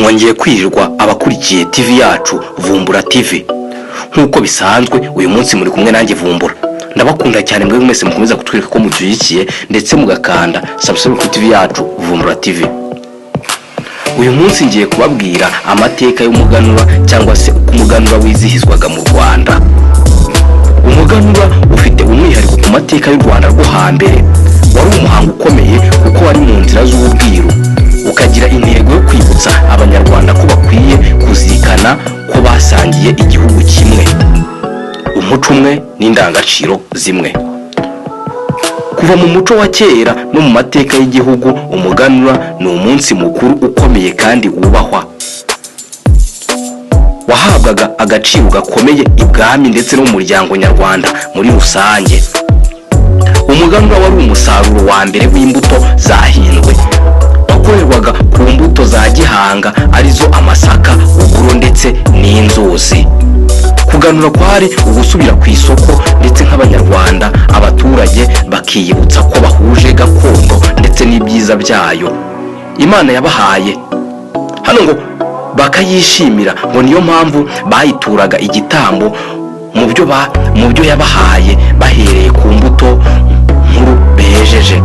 Mwongeye kwirirwa abakurikiye TV yacu Vumbura TV. Nk'uko bisanzwe, uyu munsi muri kumwe nanjye Vumbura. Ndabakunda cyane mwebwe mwese mukomeza kutwereka ko mudushyigikiye, ndetse mugakanda subscribe kuri TV yacu Vumbura TV. Uyu munsi ngiye kubabwira amateka y'umuganura, cyangwa se uko umuganura wizihizwaga mu Rwanda. Umuganura ufite umwihariko ku mateka y'u Rwanda rwo hambere. Wari umuhango ukomeye kuko wari mu nzira z'ubwiru, ukagira intego yo kwibutsa Abanyarwanda ko bakwiye kuzirikana ko basangiye igihugu kimwe, umuco umwe n'indangagaciro zimwe. Kuva mu muco wa kera no mu mateka y'igihugu, umuganura ni umunsi mukuru ukomeye kandi wubahwa, wahabwaga agaciro gakomeye ibwami ndetse no mu muryango nyarwanda muri rusange. Umuganura wari umusaruro wa mbere w'imbuto zahinzwe, wakorerwaga ku mbuto za gihanga, arizo amasaka, uburo ndetse n'inzuzi. Kuganura kwari ugusubira ku isoko, ndetse nk'Abanyarwanda, abaturage bakiyibutsa ko bahuje gakondo ndetse n'ibyiza byayo Imana yabahaye hano, ngo bakayishimira. Ngo niyo mpamvu bayituraga igitambo mu byo yabahaye, bahereye ku mbuto nkuru bejeje.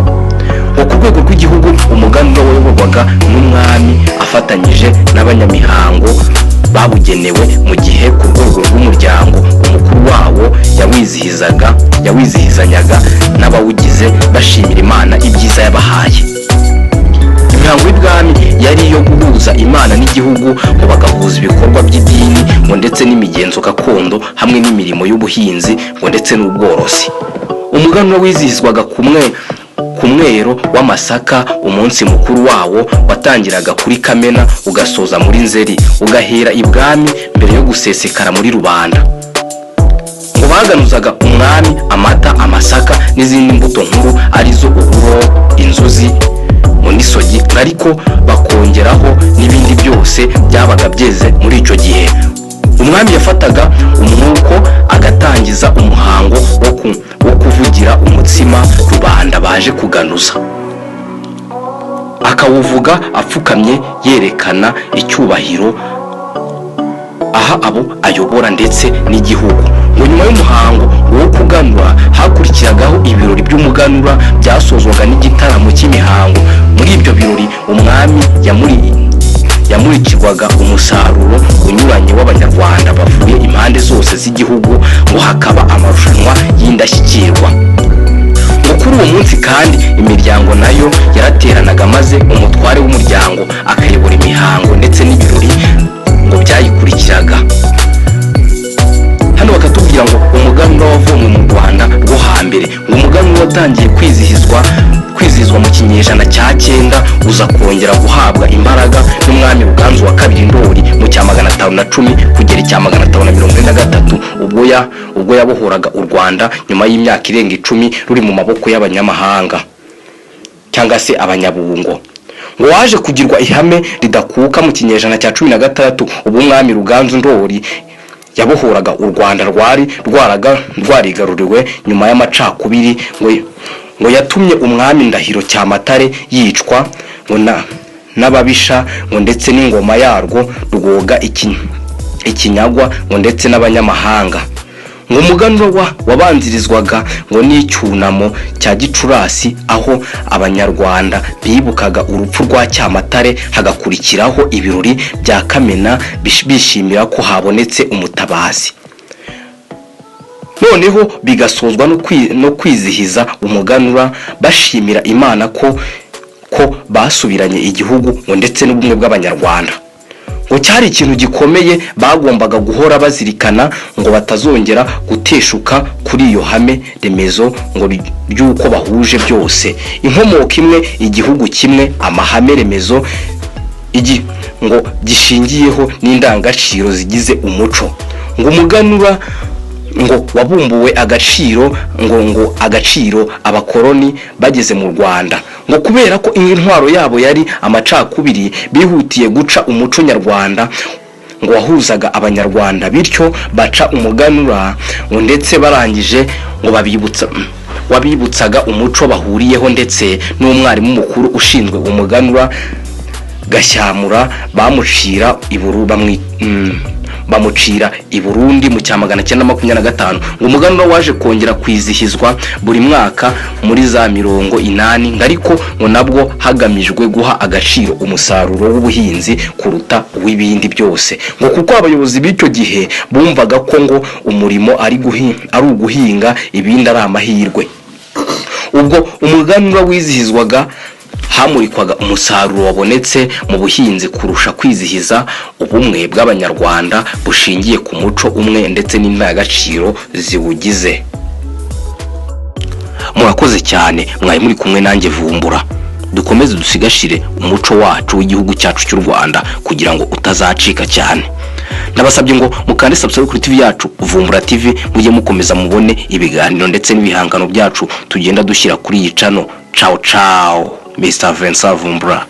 Ngo ku rwego rw'igihugu, umuganura wayoborwaga n'umwami afatanyije n'abanyamihango babugenewe, mu gihe ku rwego rw'umuryango umukuru wawo yawizihizanyaga n'abawugize, bashimira Imana ibyiza yabahaye. Imihango y'ibwami yari iyo guhuza Imana n'igihugu, ngo bagahuza ibikorwa by'idini ngo ndetse n'imigenzo gakondo, hamwe n'imirimo y'ubuhinzi ngo ndetse n'ubworozi. Umuganura wizihizwaga ku mwero w'amasaka. Umunsi mukuru wawo watangiraga kuri Kamena, ugasoza muri Nzeri, ugahera ibwami mbere yo gusesekara muri rubanda. Ngo baganuzaga umwami amata, amasaka n'izindi mbuto nkuru, arizo uburo, inzuzi mu n'isogi, ariko bakongeraho n'ibindi byose byabaga byeze muri icyo gihe. Umwami yafataga umwuko, agatangiza umuhango wo kuvugira umutsima rubanda baje kuganuza, akawuvuga apfukamye, yerekana icyubahiro aha abo ayobora ndetse n'igihugu. Ngo nyuma y'umuhango wo kuganura hakurikiragaho ibirori by'umuganura, byasozwaga n'igitaramo cy'imihango. Muri ibyo birori, umwami yamurikirwaga umusaruro unyuranye w'Abanyarwanda bavuye impande zose z'igihugu, ngo hakaba amarushanwa y'indashyikirwa. Ngo kuri uwo munsi kandi imiryango nayo yarateranaga, maze umutware w'umuryango akayobora imihango ndetse n'ibirori ngo byayikurikiraga. Hano bakatubwira ngo umuganura wavomwe mu Rwanda rwo hambere. Ngo umuganura watangiye kwizihizwa mu kinyejana cya 9, uza kongera guhabwa imbaraga n'umwami Ruganzu wa kabiri Ndori mu cya 510 kugera icya 543, ubwo yabohoraga u Rwanda nyuma y'imyaka irenga 10 ruri mu maboko y'abanyamahanga cyangwa se Abanyabungo. Ngo waje kugirwa ihame ridakuka mu kinyejana cya 16, ubwo umwami Ruganzu Ndori yabohoraga u Rwanda rwari rwarigaruriwe nyuma y'amacakubiri ngo yatumye umwami Ndahiro Cyamatare yicwa ngo n'ababisha, ngo ndetse n'ingoma yarwo Rwoga ikinyagwa ngo ndetse n'abanyamahanga. Ngo umuganura wabanzirizwaga ngo n'icyunamo cya Gicurasi, aho Abanyarwanda bibukaga urupfu rwa Cyamatare, hagakurikiraho ibirori bya Kamena bishimira ko habonetse umutabazi, noneho bigasozwa no kwizihiza umuganura, bashimira Imana ko basubiranye igihugu ngo ndetse n'ubumwe bw'Abanyarwanda. Ngo cyari ikintu gikomeye bagombaga guhora bazirikana, ngo batazongera guteshuka kuri iyo hame remezo ngo ry'uko bahuje byose, inkomoko imwe, igihugu kimwe, amahame remezo ngo gishingiyeho n'indangagaciro zigize umuco. Ngo umuganura ngo wabumbuwe agaciro ngo agaciro abakoroni bageze mu Rwanda, ngo kubera ko intwaro yabo yari amacakubiri, bihutiye guca umuco nyarwanda ngo wahuzaga Abanyarwanda, bityo baca umuganura, ngo ndetse barangije ngo babibutsa wabibutsaga umuco bahuriyeho. Ndetse n'umwarimu mukuru ushinzwe umuganura Gashyamura bamucira iburu bamwi bamucira i Burundi mu cya 925. Ngo umuganura waje kongera kwizihizwa buri mwaka muri za 80, ngo ariko ngo nabwo hagamijwe guha agaciro umusaruro w'ubuhinzi kuruta uw'ibindi byose, ngo kuko abayobozi b'icyo gihe bumvaga ko ngo umurimo ari uguhinga, ibindi ari amahirwe. Ubwo umuganura wizihizwaga, hamurikwaga umusaruro wabonetse mu buhinzi kurusha kwizihiza ubumwe bw'Abanyarwanda bushingiye ku muco umwe ndetse n'indangagaciro ziwugize. Murakoze cyane, mwari muri kumwe nanjye Vumbura. Dukomeze dusigashire umuco wacu w'igihugu cyacu cy'u Rwanda kugira ngo utazacika cyane. Ndabasabye ngo mukande subscribe kuri TV yacu Vumbura TV, mujye mukomeza mubone ibiganiro ndetse n'ibihangano byacu tugenda dushyira kuri iyi channel. Ciao ciao, Mr Vincent Vumbura.